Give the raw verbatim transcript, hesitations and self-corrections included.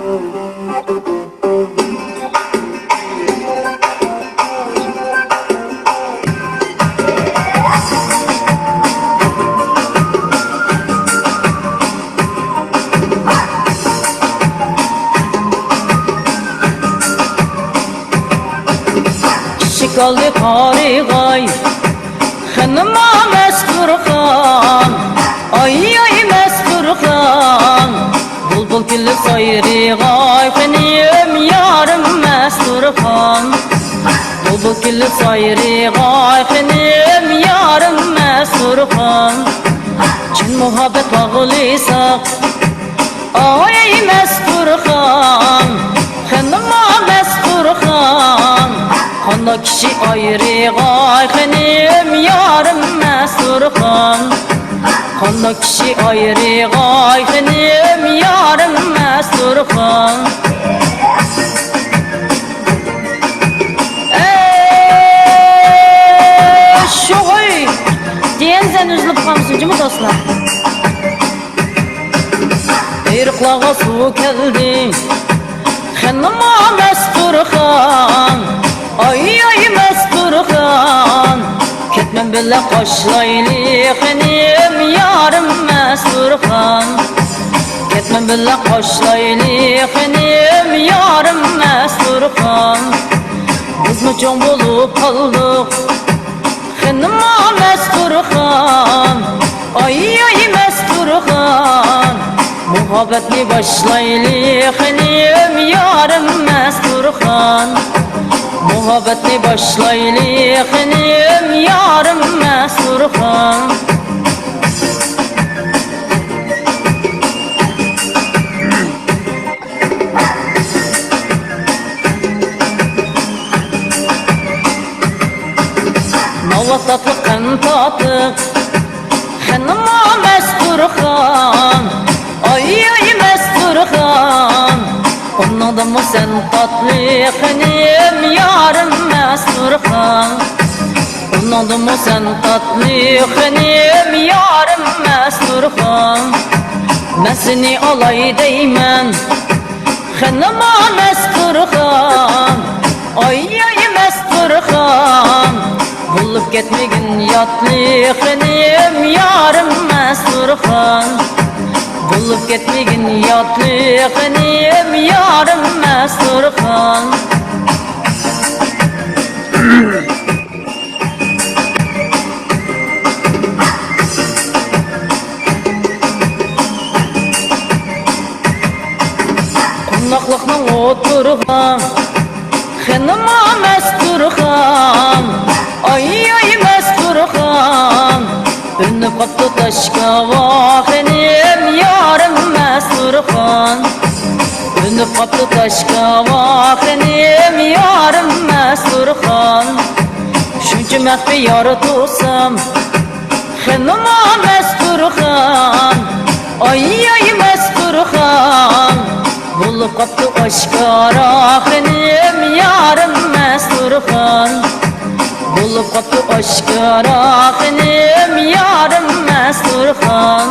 ئىشىك ئالدى قارىغاي، خېنىم مەستۇرخان، ئاي ئاي مەستۇرخان، بۇلبۇل كېلىپ سايرىغاي، خېنىم يارىم مەستۇرخان، بۇلبۇل كېلىپ سايرىغاي، خېنىم يارىم مەستۇرخان، چىن مۇھەببەت باغلىساق. ئاي مەستۇرخان، خېنىم مەستۇرخان، قانداق كىشى ئايرىغاي، خېنىم يارىم مەستۇرخان، قانداق كىشى ئايرىغاي، خېنىم يارىم مەستۇرخان. ئەي، شۇغۇي! دېگەن سەن ئۈزۈلۈپ قالمىسۇن جۇمۇ دوستلار. ئېرىقلارغا سۇ كەلدى، خېنىم مەستۇرخان، ئاي ئاي مەستۇرخان، كەتمەن بىللە قاشلايلى، خېنىم يارىم مەستۇرخان، كەتمەن بىللە قاشلايلى، خېنىم يارىم مەستۇرخان، بىزمۇ چوڭ بولۇپ قالدۇق. خېنىم مەستۇرخان، ئاي ئاي مەستۇرخان، مۇھەببەتنى باشلايلى، خېنىم يارىم مەستۇرخان، مۇھەببەتنى باشلايلى، خېنىم يارىم مەستۇرخان. ناۋات تاتلىق، قەنت تاتلىق، خېنىم مەستۇرخان، ئاي ئاي مەستۇرخان، ئۇنىڭدىنمۇ سەن تاتلىق، خېنىم يارىم مەستۇرخان، ئۇنىڭدىنمۇ سەن تاتلىق، خېنىم يارىم مەستۇرخان، مەن سېنى ئالاي دەيمەن. خېنىم مەستۇرخان، ئاي ئاي مەستۇرخان، بولۇپ كەتمىگىن ياتلىق، خېنىم يارىم مەستۇرخان، بولۇپ كەتمىگىن ياتلىق، خېنىم يارىم مەستۇرخان. قۇملۇقنىڭ ئوتتۇرىغا خېنىم مەستۇرخان، ئاي ئاي مەستۇرخان، ئۈنۈپ قاپتۇ تاشقاۋا خېنىم يارىم مەستۇرخان، ئۈنۈپ قاپتۇ تاشقاۋا خېنىم يارىم مەستۇرخان، شۇنچە مەخپىي يارا تۇرسام. خېنىم مەستۇرخان، ئاي ئاي مەستۇرخان، بولۇپ قاپتۇ ئاشكارا خېنىم يارىم مەستۇرخان، بولۇپ قاپتۇ ئاشكارا خېنىم يارىم مەستۇرخان.